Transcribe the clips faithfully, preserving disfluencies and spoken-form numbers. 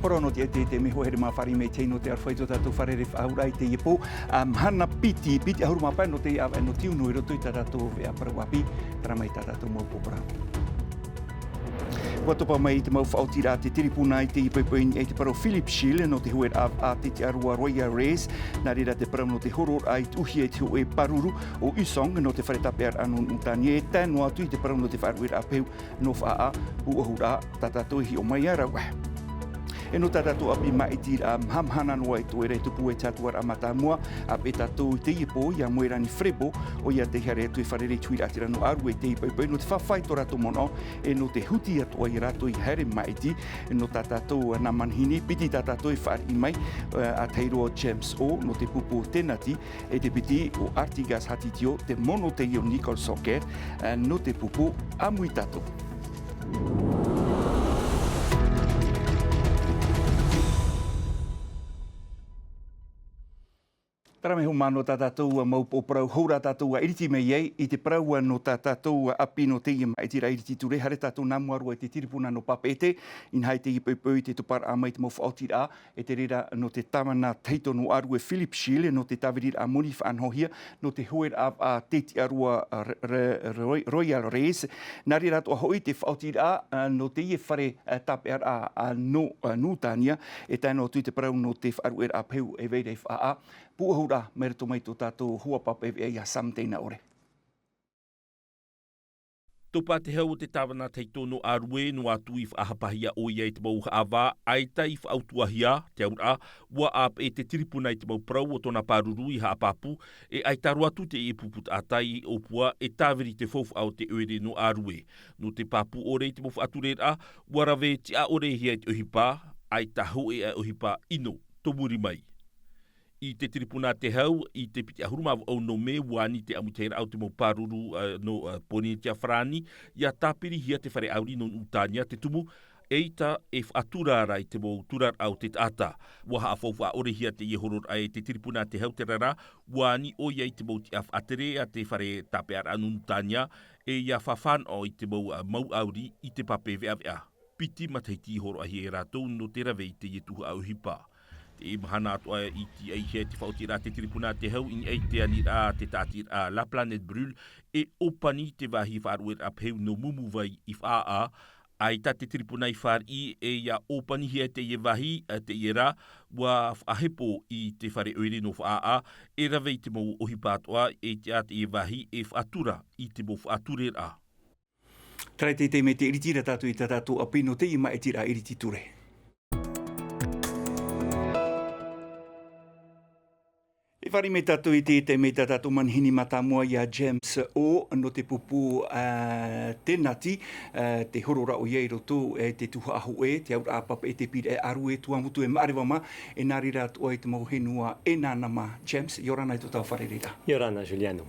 Parau nō te, te, te mea hoa here mā fāriʻi mai te hei nō te aroha i tō tātou fare faʻaauraʻa i teie pō. Ā, mahana piti, piti ʻahuru mā pae nō te ʻāvaʻe nō Tiuno i roto i tā tātou veʻa parau ʻāpī, terā mai tā tātou mau pō parau. ʻUa topa mai i te mau faʻaotiraʻa te tiripuna i teie poipoi i niʻa i te parau Philippe Gilles nō te hōʻēraʻa a te tiʻaroa Royal Race. Nā reira te parau nō te hororaʻa i tuʻuhia i te hōʻē pāruru ʻo Usong nō te fare tāpeʻaraʻa nō Nutania, e tae noa atu i te parau nō te faʻarueraʻa pehu nō Faʻaʻā, pūʻohuraʻa, tā tātou e hiʻo mai ia rāua. E nō tā tātou ʻāpī māʻitiraʻa, mahamahana noa i tō ʻoe ra e tupu e te hatuaraʻa mātāmua, ʻāpeʻe tātou i teie pō iā Moerani Frebo, ʻoia tei haere atu e fārerei i te huiraʻatira nō Arue i teie poipoi nō te fāfā i tō rātou manaʻo, e nō te huti atoʻa ia rātou i haere māʻiti. E nō tā tātou nā manihini, piti tā tātou e fāriʻi mai, ā, ʻa tahi roa James O nō te pupu Tenati, e te piti ʻo Artigas Hatitio, te mono teie ʻo Nicole Soker, ā, nō te pupu ʻĀmui Tātou. Terā mai hoʻi mā nō tā tātou mau pō parau, hou rā tātou ʻua iriti mai ai i te parau nō tā tātou ʻāpī nō teie māʻitiraʻa iriti ture, haere tātou nā mua roa i te tiripuna nō Papeʻete, inaha i teie poipoi te toparaʻa mai te mau faʻaotiraʻa, e te reira nō te tāvana tahito nō Arue Philippe Gilles, nō te tāviriraʻa moni faʻanahohia, nō te hōʻēraʻa a te tiʻaroa, ā, re-, re-, Roy-, Royal Race. Nā reira atoʻa hoʻi te faʻaotiraʻa, ā, nō teie fare, ā, tāpeʻaraʻa, ā, nō, ā, Nutania, e tae noa atu i te parau nō te faʻarueraʻa pehu e vai ra i Faʻaʻā, pūʻohuraʻa mai roto mai tō tātou hoa pape veʻa iā Sam Teinaʻore. Topa te hau o te tāvana tahito nō Arue, noa atu i faʻahapahia ʻoia i te mau haʻavā, ʻaita i faʻautuahia, te auraʻa, ʻua ʻāpeʻe te tiripuna i te mau parau o tōna pāruru i haʻapāpū, e ʻaita roa atu teie pupu taʻata i ʻōpua e tāviri te faufaʻa o te ʻoire nō Arue. Nō te pāpū ʻore i te mau faʻatureraʻa, ʻua rave tiʻaʻorehia i te ʻohipa, ʻaita hōʻē ʻohipa ʻino, tō muri mai. I te tiripuna te hau, i te piti ʻahuru mā vaʻu nō Mē, ʻua ani te ʻāmuitahiraʻa o te mau pāruru, ā, nō, ā, Pōrīnetia Farāni, ʻia tāpirihia te fare ʻāuri nō Nutania te tumu, eʻita e faʻatura ra i te mau turaraʻa o te taʻata. ʻUa haʻafaufaʻa ʻorehia teie hororaʻa e te tiripuna te hau, terā rā, ʻua ani ʻoia i te mau tiʻa faʻatere a te fare tāpeʻaraʻa nō Nutania, e ʻia fāfānaʻo i te mau, ā, mau ʻāuri i te pape veʻaveʻa. Piti matahiti i horoʻahia e rātou nō te rave i teie tuhaʻa ʻohipa. Teie mahana atoʻa i tīaʻihia te faʻaotiraʻa te tiripuna te hau i niʻa i te aniraʻa a te tāʻatiraʻa La Planète Brûle, e ʻōpani te vāhi faʻarueraʻa pehu nō Mumuvai i Faʻaʻā, ʻaita te tiripuna i fāriʻi e ʻia ʻōpanihia teie vāhi, ā, teie rā, ʻua faʻahepo i te fare ʻoire nō Faʻaʻā, e rave i te mau ʻohipa atoʻa, e tiʻa teie vāhi, e faʻatura i te mau faʻatureraʻa. Terā teie mai te iriti ra tātou i tā tātou ʻāpī nō teie māʻitiraʻa iriti ture. E fāriʻi mai tātou i te, teie mai tā tātou manihini mātāmua iā James O nō te pupu, ā, Tenati, ā, te hororaʻa ʻoia i roto, ā, te tuhaʻa hōʻē, te auraʻa pape e te pīraʻe Arue, Tuamotu e Maʻareva mā, e nā reira atoʻa i te mau henua e nānā mā. James, ʻia ora na i tō tātou fārereiraʻa. ʻIa ora na, Juliano.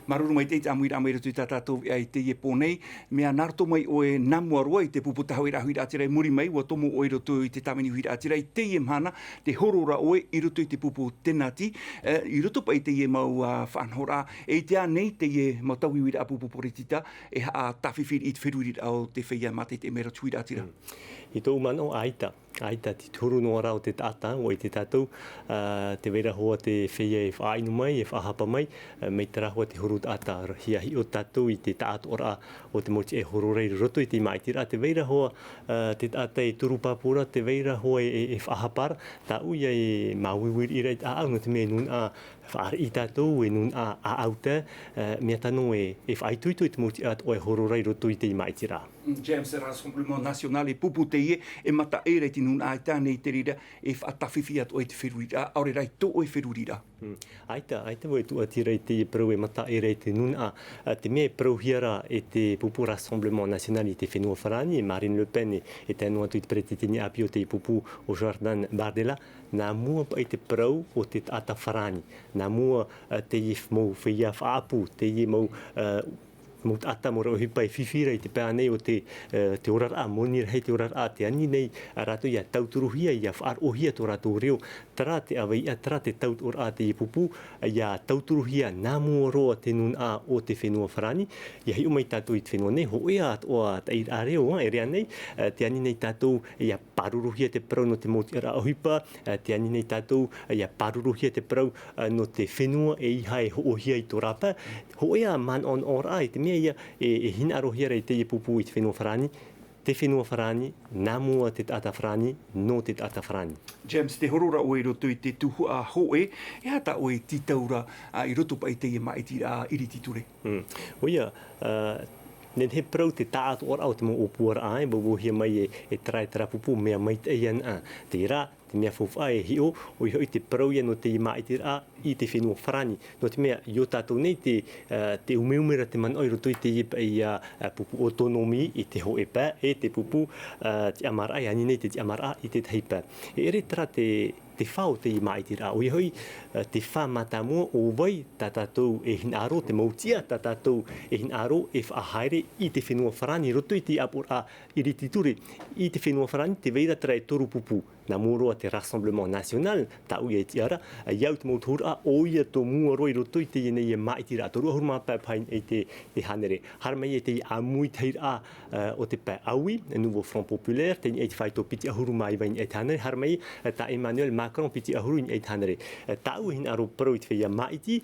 Māuruuru maitaʻi i te ʻāmuiraʻa mai roto i tā tātou veʻa i teie pō nei. Mea nā roto mai ʻoe nā mua roa i te pupu tahuʻiraʻa huiraʻatira i muri mai, ʻua tomo ʻoe i roto i te tāvini huiraʻatira i teie mahana, te hororaʻa ʻoe i roto i te pupu Tenati, ā, i roto paʻi i teie mau, ā, faʻanahoraʻa, e ʻite ānei teie mau tauiuiraʻa pupu poritita, e haʻatāfifi i te feruriraʻa o te feiā mātaʻitaʻi mai roto i te huiraʻatira? Mm. I tōʻu manaʻo, ʻaita. ʻAita, te huru noa ra o te taʻata, ʻua ʻite tātou, ā, tē vai ra hoʻi te feiā e faʻaʻino mai, e faʻahapa mai, ā, mai terā hoʻi te huru taʻata, ʻia hiʻo tātou i te taʻatoʻaraʻa o te mau tiʻa e horo ra i roto i te māʻitiraʻa, tē vai ra hoʻi, ā, te taʻata e turu pāpū ra, tē vai ra hoʻi e, e, e faʻahapa ra, tāʻu ïa e māuiui ra i te ʻāʻau, nō te mea e nūnaʻa fāriʻi tātou, e nūnaʻa ʻāʻau tae, ā, mea tano e, e faʻaitoito i te mau tiʻa atoʻa e horo ra i roto i te māʻitiraʻa. Mm, James, Rassemblement National, e pupu teie, e mataʻu ra i te nūnaʻa, ʻaita ānei te reira e faʻatāfifi atoʻa i te feruriraʻa, ʻaore rā i tō ʻoe feruriraʻa. Mm. ʻAita, ʻaita vau e tūʻati ra i teie parau e mataʻu ra i te nūnaʻa, ā, te mea e parauhia ra e te pupu Rassemblement National i te fenua Farāni, e Marine Le Pen, e, e tae noa atu i te peretiteni ʻāpī o te pupu ʻo Jordan Bardella, nā mua paʻi te parau o te taʻata Farāni, nā mua, ā, teie mau feiā faʻaʻapu, teie mau, ā, mau taʻata, mau reo ʻohipa e fifi ra i te pae nei o te, te oraraʻa, moni rahi te oraraʻa, tē ani nei rātou ʻia tauturuhia, ʻia faʻaroʻohia tō rātou reo, terā te ʻaveiʻa, terā te tautoʻoraʻa teie pupu, ʻia tauturuhia nā mua roa te nūnaʻa o te fenua Farāni. ʻIa hiʻo mai tātou i te fenua nei, hōʻē atoʻa taʻiraʻa reo, ā, e rave nei, ā, tē ani nei tātou ʻia pāruruhia te parau nō te mau tiʻaraʻa ʻohipa, ā, tē ani nei tātou ʻia pāruruhia te parau, ā, nō te fenua ʻeiaha e hoʻohia i tō rāpae. Hōʻē ā manaʻonaʻoraʻa i te mea ïa e, e hinaʻarohia ra i teie pupu i te fenua Farāni, te fenua Farāni, nā mua te taʻata Farāni, nō te taʻata Farāni. James, tē horo ra ʻoe i roto i te tuhaʻa hōʻē, e aha tā ʻoe e tītau ra, ā, i roto paʻi i teie māʻitiraʻa iriti ture? Mm. ʻOia, ā, nehenehe parau te taʻatoʻaraʻa o te mau ʻōpuaraʻa, e vauvauhia mai e, e terā, e terā pupu, mea maitaʻi anaʻe. Terā, te mea faufaʻa e hiʻo, ʻoia hoʻi te parau ïa nō teie māʻitiraʻa i te fenua Farāni. Nō te mea, i ō tātou nei te, ā, tē umeumera te manaʻo i roto i teie paʻi ïa, ā, pupu autonomie i te hōʻē pae, e te pupu, ā, tiʻamāraʻa, e ani nei te tiʻamāraʻa i te tahi pae. E ʻere terā te, te fā o teie māʻitiraʻa, ʻoia hoʻi, ā, te fā mātāmua, ʻo vai tā tātou e hinaʻaro, te mau tiʻa tā tātou e hinaʻaro e faʻahaere i te fenua Farāni, i roto i te ʻāpoʻoraʻa iriti ture, i te fenua Farāni, tē vai ra terā e toru pupu. Nā mua roa te Rassemblement National, tāʻu ïa e tiʻa ra, ā, ʻia au te mau tohuraʻa, ʻoia tō mua roa i roto i teie nei māʻitiraʻa, toru ʻahuru mā pae paʻi i te, te hānere. Haere mai i te ʻāmui tahiraʻa, ā, o te pae ʻaui, Nouveau Front Populaire, teie i te faito piti ʻahuru mā iva i niʻa i te hānere, haere mai, ā, tā Emmanuel Macron piti ʻahuru i niʻa i te hānere. Ā, tāʻu e hinaʻaro parau i te feiā māʻiti,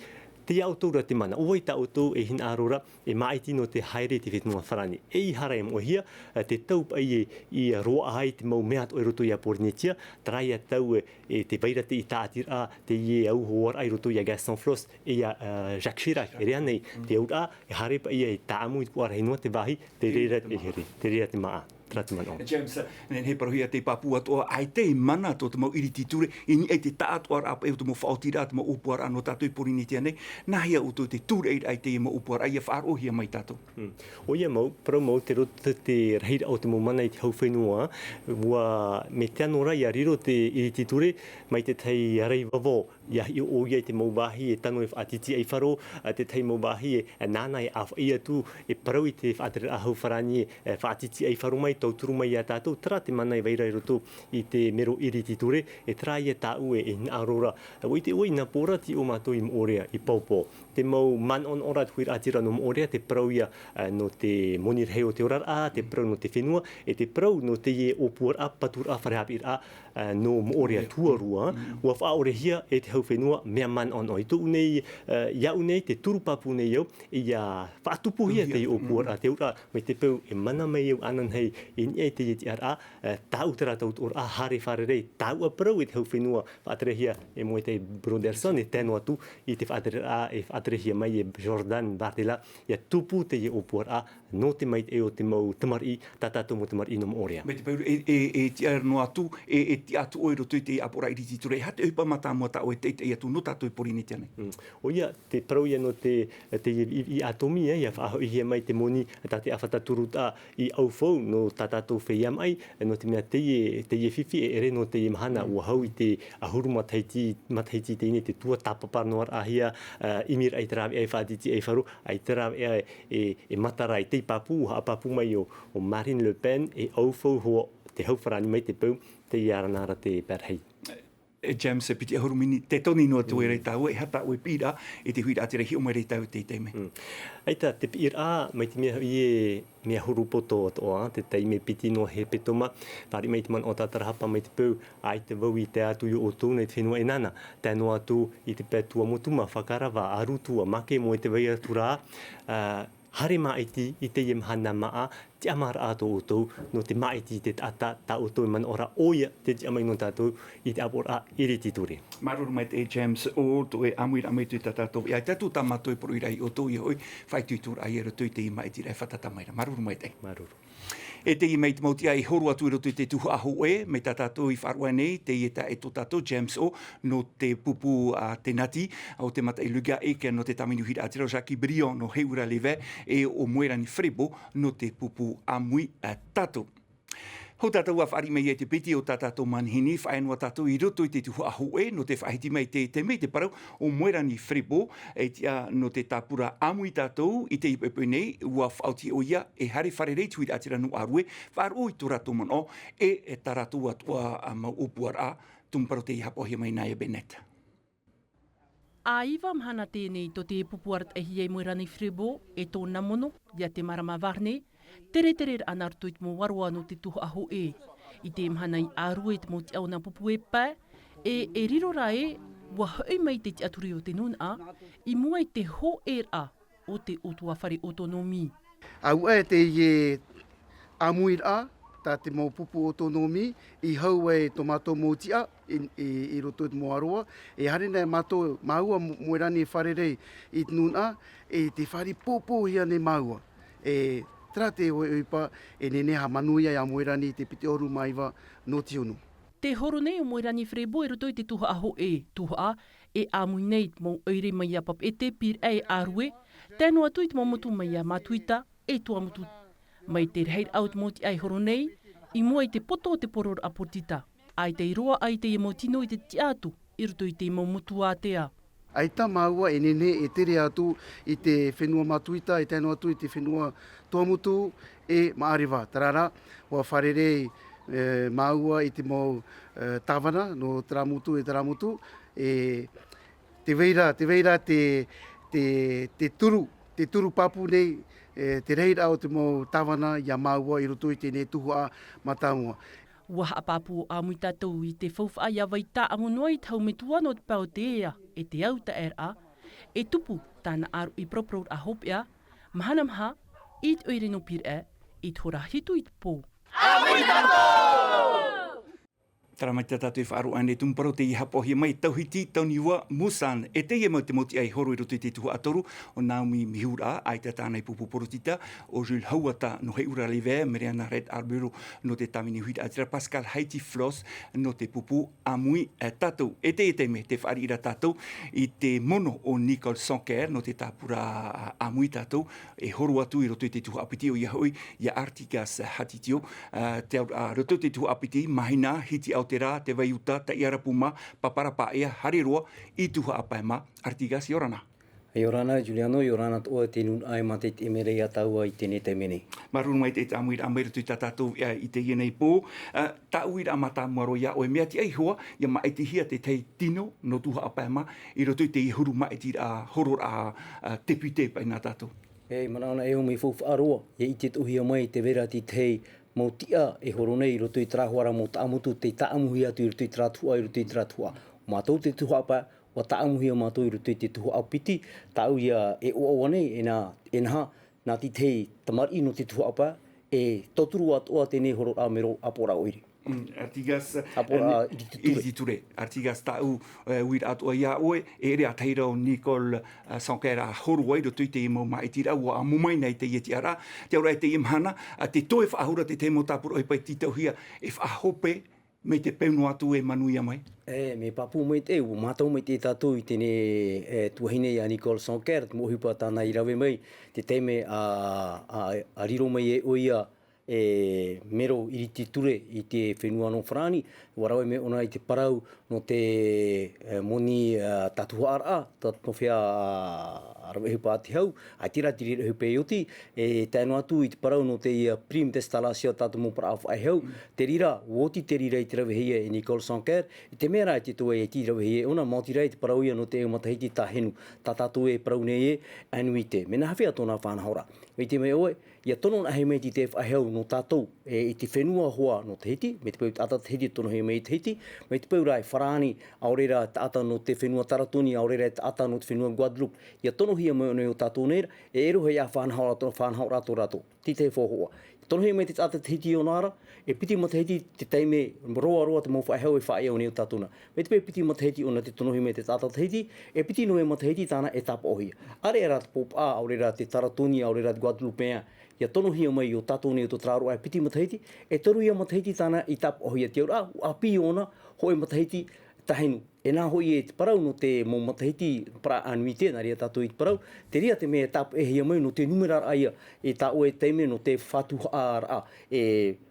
tei iā ʻoutou ra te mana, ʻo vai tā ʻoutou e hinaʻaro ra, e māʻiti nō te haere i te fenua Farāni. ʻEiaha ra e moʻehia, ā, te tau paʻi e, i roaʻa ai te mau mea atoʻa i roto iā Pōrīnetia, terā ïa tau e, e tē vai ra te tāʻatiraʻa, teie au hoʻiraʻa i roto iā Gaston Flosse, e iā, ā, Jacques Chirac, e rave nei, te auraʻa, e haere paʻi e tāʻamu i te puarahi noa te vāhi, te reira te here, te reira te māʻa, terā te manaʻo. James, nehenehe e parauhia te pāpū atoʻa, ʻaita e mana tō te mau iriti ture, i niʻa i te taʻatoʻaraʻa paʻi o te mau faʻaotiraʻa, te mau ʻōpuaraʻa nō tātou i Pōrīnetia nei, nāhea ʻoutou te tūraʻiraʻa i teie mau ʻōpuaraʻa ʻia faʻaroʻohia mai tātou? Mm. ʻOia mau, parau mau, tei roto te rahiraʻa o te mau mana i te hau fenua, ʻua, mea tano ra ʻia riro te iriti ture, mai te tahi ʻārai vavao, ʻia hiʻo ʻoia i te mau vāhi e tano e faʻatītīʻaifaro, ā, te tahi mau vāhi e, ā, nāna e ʻāfaʻi atu, e parau i te faʻatereraʻa hau farāni, e, faʻatītīʻaifaro mai, tauturu mai iā tātou, terā te mana e vai ra i roto i te mero iriti ture, e terā ïa tāʻu e, e hinaʻaro ra. ʻUa ʻite ʻoe, i nā pō ra tei ʻō mātou i Moʻorea, i Paopao. Te mau manaʻonaʻoraʻa, te huiraʻatira nō Moʻorea, te parau ïa, ā, nō te moni rahi o te oraraʻa, te parau nō te fenua, e te parau nō teie ʻōpuaraʻa, paturaʻa, fare haʻapiʻiraʻa, ā, nō Moʻorea tuarua, ʻua faʻaʻorehia e te hau fenua mea manaʻonaʻo. I tōʻu nei, ā, iāʻu nei, te turu pāpū nei au, ʻia faʻatupuhia teie ʻōpuaraʻa, te auraʻa, mai te peu e mana mai au ananahi i niʻa i teie tiʻaraʻa, ā, tāʻu terā tautoʻoraʻa, haere fārerei, tāʻu ā parau e te hau fenua, faʻaterehia e Moetai Brotherson, e tae noa atu i te faʻatereraʻa e faʻaterehia mai e Jordan Bardella, ʻia tupu teie ʻōpuaraʻa, nō te maitaʻi o te mau tamariʻi, tā tātou mau tamariʻi nō Moʻorea. Mai te peu, e, e, e tiʻa noa atu, e, e tiʻa atu ʻoe i roto i te ʻāpoʻoraʻa iriti ture, e aha te ʻohipa mātāmua tā ʻoe e taʻitaʻi atu nō tātou i Pōrīnetia nei? Mm. ʻOia, te parau ʻia nō te, te, i, i ʻātomi, ā, ʻia faʻahoʻihia mai te moni, tā te ʻāfata turutaʻa i Aufau, nō tā tātou feiā maʻi, nō te mea teie, teie fifi e ʻere nō teie mahana, ʻua hau i te ʻahuru matahiti, matahiti teie nei te tuatāpaparaʻahia, ā, ʻimiraʻa i te rāveʻa e faʻatītīʻaifaro, ā, i te rāveʻa e, e, e matara i te pāpū, haʻapāpū mai ʻo, ʻo Marine Le Pen, e Aufau hoʻi te hau farāni mai te peu, teie rā na ra te parahi. E James, e piti ʻahuru miniti, tē toni noa atu ai ra tāua, e aha tā ʻoe piʻiraʻa i te huiraʻatira i hiʻo mai ra i tāua i teie nei? Mm. ʻAita, te piʻiraʻa, mai te mea hoʻi e mea huru poto atoʻa, te taime piti noa hepetoma, fāriʻi mai te manaʻo tā Tarahapa mai te peu, ʻaita vau i tae atu iā ʻoutou nei te fenua ʻEnana, tae noa atu i te pae Tuamotu mā Fakarava, Arutua, Makemo, e tē vai atu ra, ā, haere māʻiti i teie mahana māʻa, tiʻamāraʻa tō ʻoutou, nō te māʻiti i te taʻata, tā ʻoutou e manaʻo ra ʻoia te tiʻa mai nō tātou i te ʻāpoʻoraʻa iriti ture. Māuruuru maitaʻi James, ʻo tō ʻoe ʻāmuiraʻa mai i tā tātou, ʻaita atu tā mātou e poroʻi ra iā ʻoutou, ʻoia hoʻi, faʻaitoitoraʻa i roto i teie māʻitiraʻa e fātata mai ra. Māuruuru maitaʻi. Māuruuru. E teie mai te mau tiʻa e horo atu i roto i te tuhaʻa hōʻē, mai tā tātou i faʻaroʻo nei, teie taeaʻe tō tātou, James ʻO, nō te pupu a te Nati, o te mataʻi Luga Eke nō te tāmau huiraʻatira, ʻo Jackie Briand nō Heura Levee, e ʻo Moerani Frebo nō te pupu ʻāmui a tātou. Hou tātou ā fāriʻi mai i te piti o tā tātou manihini, faʻaea noa tātou i roto i te tuhaʻa hōʻē, nō te faʻahiti mai i te taime i te parau o Moerani Frebo, e tiʻa nō te tāpura ʻāmui tātou i teie poʻipoʻi nei, ua faʻaoti ʻoia e haere fārerei i te huiraʻatira nō ʻĀrue, faʻaroʻo i tō rātou manaʻo, e, e tā rātou atoʻa mau ʻōpuaraʻa, tumu parau tei hapaʻohia mai nā ia Bennett. ʻA iva mahana teie nei tō te pupu arataʻihia e Moerani Frebo, e tōna mono, ia te marama Varney, teretere raʻa nā roto i te mau aroa nō te tuhaʻa hōʻē. I te mahana i ʻĀrue i te mau tiʻa o nā pupu e pae, e, e riro rā ē, ua hoʻi mai te tiʻaturi o te nūnaʻa, i mua i te hōʻēraʻa o te ʻutuāfare autonomie. ʻAuaʻe teie ʻāmuiraʻa, tā te mau pupu autonomie, i hau ai tō mātou mau tiʻa, i, i, i roto i te mau aroa, e haere nei mātou, māua Mo-, Moerani e fārerei i te nūnaʻa, e tē fāriʻi pōpōhia nei māua. E terā te ʻohipa, e nehenehe e haʻamanuia ia Moerani i te piti ʻahuru mā iva nō te honu. Te horo nei o Moerani Frebo i roto i te tuhaʻa hōʻē, tuhaʻa, e ʻāmui nei i te mau ʻoire mai iā Papeʻete, Pīraʻe e ʻĀrue, tae noa atu i te mau motu mai iā Matuita, e Tuamotu. Mai te rahiraʻa o te mau tiʻa e horo nei, i mua i te poto o te poroʻraʻa Poritita. ʻAita i roaʻa i teie mau tino i te tiʻa atu, i roto i te mau motu ātea. ʻAita māua e nehenehe e tere atu i te fenua Matuita, e tae noa atu i te fenua Tuamotu, e Maʻareva. Terā rā, ua fārerei, e, māua i te mau, e, tāvana, nō terā motu e terā motu, e, tē vai ra, tē vai ra te, te, te turu, te turu pāpū nei, e, te rahiraʻa o te mau tāvana iā māua i roto i teie tuhaʻa mātāmua. Ua haʻapāpū ʻāmui tātou i te faufaʻa ia vai tāʻamu noa i te hau metua nō te pae o te ea, e te autaʻeraʻa, e tupu tāna ʻāroʻi paraparau hopeʻa, mahana maha, i te ʻoire nō Pīraʻe, i te hora hitu i te pō. ʻĀmui tātou! Terā mai tā tātou e faʻaroʻo nei tumu parau tei hapaʻohia mai, Tauhiti, Tauniua, Musan, e teie mau te mau tiʻa e horo i roto i te tuhaʻa toru, ʻo Naomi Miura, ʻaita tāna i pupu Poritita, ʻo Jules Hauata nō Heiʻura Levert, Meriana Reid Arburo nō te tāvini huiraʻatira, Pascal Haiti Flosse nō te pupu ʻĀmui, e, Tātou. E teie taime, tē fāriʻi ra tātou i te mono o Nicole Sanquer nō te tāpura ʻāmui tātou, e horo atu i roto i te tuhaʻa piti, ʻoia hoʻi, iā Artigas Hatitio, ā, te au-, ā, roto i te tuhaʻa piti, Mahina, Hiti Aotera, Te Vai Uta, Taiʻarapu mā, Papara Paʻea, Haere Roa, i tuhaʻa pae mā, Artigas, ʻia ora na. ʻIa ora na, Juliano, ʻia ora na atoʻa te nūnaʻa e mātaʻitaʻi mai ra iā tāua i teie taime nei. Māuruuru maitaʻi te ʻāmuiraʻa mai roto i tā tātou, ā, i teie nei pō, ā, tā uiraʻa mātāmua roa iā ʻoe, mea tiʻa iho ā, ʻia māʻitihia te tahi tino nō tuhaʻa pae mā, i roto i te huru māʻitiraʻa, hororaʻa, ā, tēpite paʻi nā tātou. E, manaʻo na e au mai faufaʻa roa, ʻia ʻite atoʻahia mai te vai ra te tahi mau tiʻa e horo nei i roto i terā hoʻi ra mau taʻamotu, tei tāʻamuhia atu i roto i terā tuhaʻa, i roto i terā tuhaʻa. Mātou te tuhaʻa pae, ʻua tāʻamuhia mātou i roto i te tuhaʻa piti, tāʻu ia e ʻoaʻoa nei, e nā, e nā, nā te tahi tamariʻi nō te tuhaʻa pae, e tauturu atoʻa teie hororaʻa mero ʻāpoʻoraʻa ʻoire. Mm, Artigas, ʻĀpoʻoraʻa, ā, iriti ture. Iriti ture. Artigas, tāʻu, ā, uiraʻa atoʻa iā ʻoe, e ʻere ā tahi ra ʻo Nicole, ā, Sanquer ā horo ai i roto i teie mau māʻitiraʻa, ʻua ʻamu mai nei teie tiʻaraʻa, te auraʻa i teie mahana, ā, tē toe faʻahou ra te tahi mau tāpura ʻohipa i tītauhia, e faʻahope, mai te peu noa atu e manuia mai. E, mea pāpū maitaʻi, ʻua mātau maitaʻi tātou i teie, e, tuahine iā Nicole Sanquer, te mau ʻohipa tāna i rave mai, te taime ā, ā, ā riro mai e ʻoia, e, mero iriti ture i te fenua nō Farāni, ʻua rave mai ʻōna i te parau nō te, e, moni, ā, tātuhaʻaraʻa, tā te mau feiā, ā, rave ʻohipa a te hau, ʻaita rā te reira ʻohipa e oti, e tae noa atu i te parau nō teie prime d'installation tā te mau paraʻa faʻehau, te reira, ʻua oti te reira i te ravehia e Nicole Sanquer, i te mea rā i te toe e tīravehia e ʻōna, maoti rā i te parau ia nō te au matahiti tāhenu, tā tātou e parau nei e annuité. Mea nā hea tōna faʻanahoraʻa. Mai te mea ʻoe, ʻia tono anaʻe mai te tahi faʻehau nō tātou, e, i te fenua hoʻi nō Tahiti, mai te peu taʻata Tahiti e tonohia mai i Tahiti, mai te peu rā e Farāni, ʻaore rā taʻata nō te fenua Taratonia, ʻaore rā e taʻata nō te fenua Guadeloupe, ʻia tonohia mai ʻōna i ō tātou nei ra, e ʻere hoʻi ā faʻanahoraʻa tō, faʻanahoraʻa tō rātou. Te tahi faʻaroʻo. Tonohia mai te taʻata Tahiti ʻōna ra, e piti matahiti te taime roa roa te mau faʻehau e faʻaea ʻōna i ō tātou na. Mai te peu piti matahiti ʻōna tē tonohia mai te taʻata Tahiti, e piti noa matahiti tāna e tāpaʻohia. ʻAreʻa rā te Pōpaʻa, ʻaore rā te Taratonia, ʻaore rā te Guadeloupe, ʻia tonohia mai i ō tātou nei i tō terā ʻāroʻa e piti matahiti, e toru ia matahiti tāna i tāpaʻohia. Te auraʻa, ʻua ʻāpī ʻōna hōʻē matahiti, tahinu. E nā hoʻi e te parau nō te mau matahiti, paraʻa anuite, nā reira tātou i te parau, te reira te mea e tāpeʻahia mai nō te numeraraʻa ia, e tā ʻoe taime nō te fatuhaʻaraʻa. E,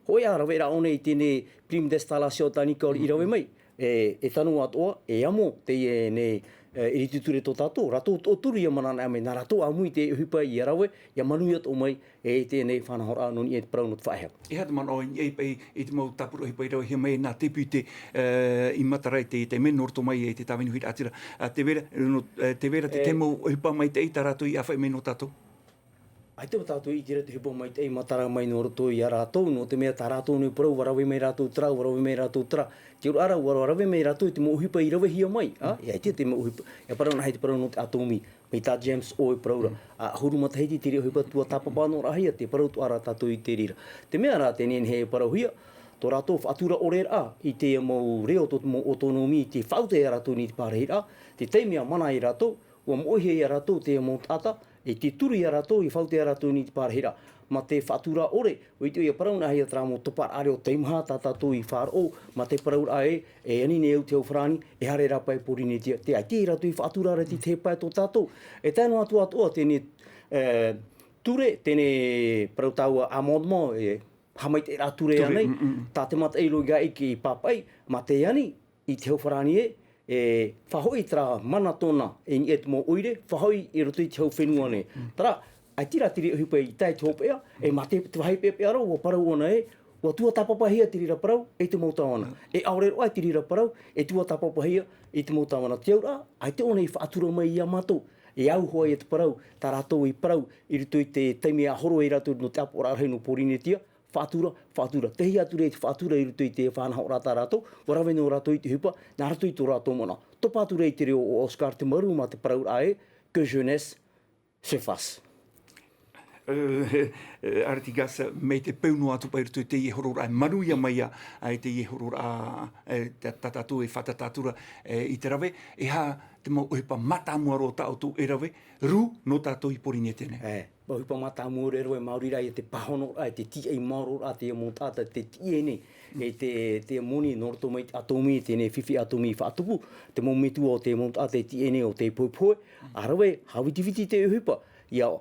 hōʻē ā raveraʻa ʻōna i teie prime d'installation tānika i rave mai, e, e tano atoʻa, e amo teie nei, e, iriti ture tō tātou, rātou toʻotoru ia mananaʻo mai, nā rātou ʻāmui te ʻohipa ia rave, ia manuia atoʻa mai, e teie nei faʻanahoraʻa nō niʻa i te parau nō te faʻaea. E aha te manaʻo i niʻa i, i te mau tāpura ʻohipa i ravehia mai nā te pū te, e, i matara i te, te mea nō roto mai i te tāvini huiraʻatira. A, te vera, nō, e, te vera te, te mau ʻohipa maitaʻi tā rātou i ʻāfaʻi mai nō tātou? ʻAita tātou i ʻite ra te ʻohipa maitaʻi matara mai nō roto ia rātou, nō te mea tā rātou nei parau, ʻua rave mai rātou terā, ʻua rave mai rātou terā. Te auraʻa ra, ʻua rave mai rātou i te mau ʻohipa i ravehia mai, a? E ʻaita te mau ʻohipa, e parau nā hea te parau nō te ʻatomi. Mai tā James ʻo e parau ra. A, ʻahuru matahiti te reira ʻohipa tuatāpapahia, te parau atoʻa ra tātou i te reira. Te mea rā, teie nei e parauhia, tō rātou faʻatura ʻore ra, i te mau reo tō te mau autonomi, te faʻaʻite ia rātou i te pārahiraʻa, te taime ʻa mana ia rātou, ʻua moʻehia ia rātou te mau taʻata, e te turu ia rātou, i faʻaʻite ia rātou i te pārahiraʻa. Mā te faʻatura ʻore, ʻua ʻite ʻoe ia parau nā hea terā mau toparaʻa reo teimaha tā tātou i faʻaroʻo, mā te parauraʻa ē, e ani nei au te hau farāni, e haere rā paʻi Pōrīnetia. Tē ʻaita rātou i faʻatura ra i te tahi pae tō tātou. E tae noa atu atoʻa teie, e, ture, teie parau tāua amendement, e, haʻamaitaʻiraʻa ture ānei, tā te mataʻi roa i pāpaʻi, mā te ani i te hau farāni ē, e faʻahoʻi terā mana tōna i niʻa i te mau ʻoire, faʻahoʻi i roto i te hau fenua nei. Terā, ʻaita rā te reira ʻohipa i tae i te hopeʻa, e mā te, te vāhi peʻapeʻa ra, ʻua parau ʻōna ē, ʻua tuatāpapahia te reira parau, e te mau tāvana. E ʻaore roa te reira parau, e tuatāpapahia i te mau tāvana. Te auraʻa, ʻaita ʻōna i faʻatura mai ia mātou. E au hoʻi ia te parau, tā rātou i parau, i roto i te taime ʻa horo ai rātou nō te ʻāpoʻoraʻa rahi nō Pōrīnetia, faʻatura, faʻatura. Tei hea atu ra te faʻatura i roto i te faʻanahoraʻa tā rātou, ʻua rave noa rātou i te ʻohipa, nā roto i tō rātou manaʻo. Topa atu ra i te reo o Oscar Te Maru mā te parauraʻa ē, que jeunesse se fasse. E, e, Artigas, mai te peu noa atu paʻi i roto i teie hororaʻa, e manuia mai ā, ā, i teie hororaʻa, e, tā, tā tātou e fātata atu ra, e, i te rave, e aha te mau ʻohipa mātāmua roa tā ʻoutou e rave, rū nō tātou i Pōrīnetia nei. E, mau ʻohipa mātāmua roa e rave, e maori rā ia te pāhonoraʻa, e te tīaʻi maoro rā, te mau taʻata, te tīaʻi nei, e te, te moni nō roto mai te ʻatomi, teie fifi ʻatomi faʻatupu, te mau metua o te mau taʻata e tīaʻi nei ʻo tē pohepohe, ʻa rave, haʻavitiviti te ʻohipa, ia,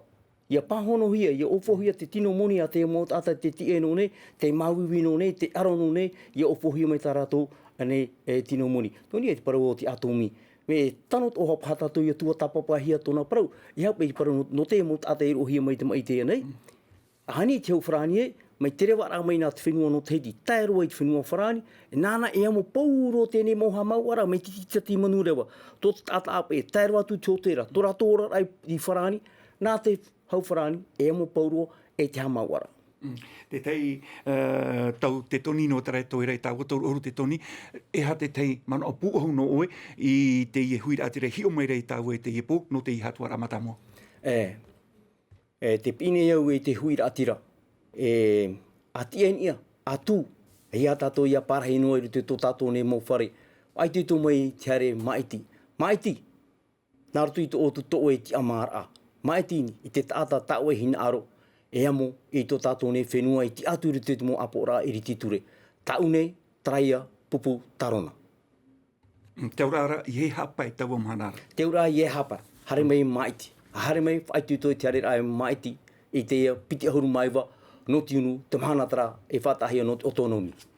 ia pāhonohia, ia ʻōfaʻohia te tino moni a te mau taʻata tē tīaʻi noa nei, tē māuiui noa nei, tē ʻaro noa nei, ia ʻōfaʻohia mai tā rātou, ānei, e tino moni. Nō niʻa i te parau o te ʻatomi. Mea tano atoʻa paha tātou ia tuatāpapahia tōna parau, e aha paʻi te parau nō, nō te mau taʻata e roʻohia mai te maʻi teie nei. ʻAhani te hau farāni ē, mai te revaraʻa mai nā te fenua nō Tahiti, tae roa i te fenua farāni, e nāna e amo pauroa teie mau haʻamāuʻaraʻa, mai te tītati manureva, tō te taʻata ʻāpeʻe, tae roa atu i te hōtēra, tō rātou oraraʻa i, i farāni, nā te hau farāni, e amo pauroa, e te haʻamāuʻaraʻa. Mm. Te tahi, e, tau te toni nō terā e toe ra i tāua, tau ʻoru te toni, e aha te tahi manaʻo pūʻohu nō ʻoe i teie huiraʻatira e hiʻo mai ra i tāua i teie pō, nō teie haʻatuaraʻa mātāmua? E, e, tē piʻi nei au i te huiraʻatira, e, ʻa tiʻa i niʻa, ʻa tū, e ia tātou ia parahi noa i roto i tō tātou nei mau fare, ʻaitoito mai te haere māʻiti. Māʻiti, nā roto i tō ʻoutou, tō ʻoe tiʻamāraʻa. Māʻiti i te taʻata tā ʻoe hinaʻaro, e amo i tō tātou nei fenua i tiʻa atu i roto i te mau ʻāpoʻoraʻa iriti ture. Tāʻu nei, terā ia, pupu, tarona. Mm, te auraʻa ra, ʻeiaha paʻi taua mahana ra. Te auraʻa, ʻeiaha paʻi. Haere mai māʻiti. Haere mai, faʻaitoito i te haereraʻa e māʻiti, i te piti ʻahuru mā iva nō tiunu, te mahana terā e faʻataʻahia nō te autonomi.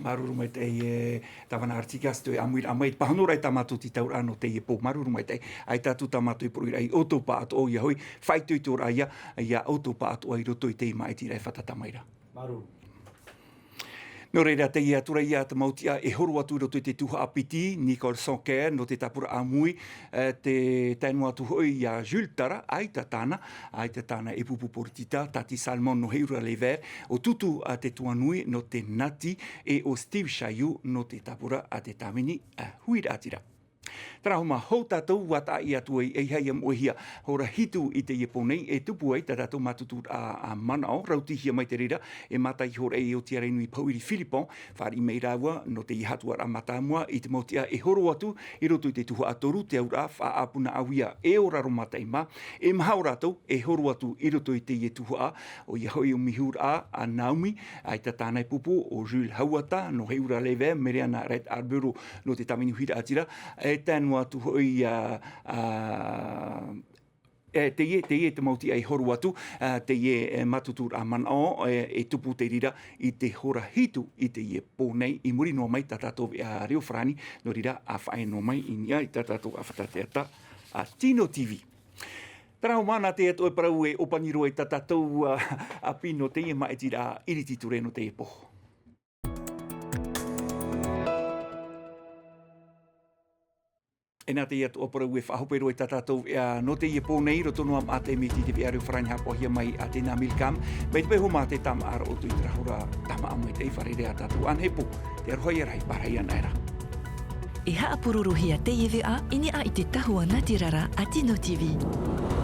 Māuruuru maitaʻi e tāvana Artigas, tō ʻāmuiraʻa mai, pāhonoraʻa i tā mātou te tauraʻa nō teie pō. Māuruuru maitaʻi, ʻaita atu tā mātou i poroʻi ra i ʻoutou pāʻatoʻa ia hoʻi, faʻaitoito ra ia, ia ʻoutou pāʻatoʻa i roto i teie māʻitiraʻa e fātata mai ra. Māuruuru. Nō reira, teie atu ra ia te mau tiʻa e horo atu i roto i te tuhaʻa piti, Nicole Sanquer, nō te tāpura ʻāmui, e, te tae noa atu hoʻi ia Jules Tara, ʻaita tāna, ʻaita tāna e pupu poritita, Tati Salmon nō Heiura Les Verts, ʻo Tutu a Te Tuanui nō te Nati, e ʻo Steve Chayou nō te tāpura a te tāvini, a, huiraʻatira. Tarahu mā, hou tātou ua taʻa atu ai, e haʻamoʻehia hora hitu i teie pō nei, e tupu ai tā tātou mātuturaʻa manaʻo, rautihia mai te reira, e mātā i hora e o Tiarenui Pauiri Philippon, fāriʻi mai rāua, nō teie haʻatuaraʻa mātāmua, i te mau tiʻa e horo atu, i roto i te tuhaʻa toru, te auraʻa faʻaʻāpuna ʻauia, e ora roma taima, e maha o rātou, e horo atu, i roto i teie tuhaʻa, ʻoia hoʻi ʻo Mihuraʻa, a Naomi, ʻaita tāna e pupu, ʻo Jules Hauata, nō Heiura Lever, Mereana Red Arboro, nō te tāvini huiraʻatira, e tae noa atu hoʻi, a, a, e, teie, teie te mau tiʻa e horo atu, a, teie, e, mātuturaʻa manaʻo, e, e tupu te reira i te hora hitu i teie pō nei, i muri noa mai tā tātou veʻa reo farāni, nō reira, a faʻaea noa mai i niʻa i tā tātou ʻāfata teata, a Tino T V. Tarahu mā, nā teie atoʻa e parau e ʻōpani roa i tā tātou, a, ʻāpī nō teie māʻitiraʻa iriti ture nō teie pō. E nā teie atoʻa parau e faʻahope roa i tā tātou veʻa nō teie pō nei, roto noa mā te miti te veʻa reo farāni haʻapaʻohia mai a Tena Milcam, mai te peu hoʻi mā te tāmāʻa roa ʻoutou i te rahuraʻa, tāmāʻa mai te fārerei a tātou anaʻe pō, te aroha ia rahi, pārahi anaʻe ra. E haʻapurorohia teie veʻa i niʻa i te tahua natirara a Tino T V.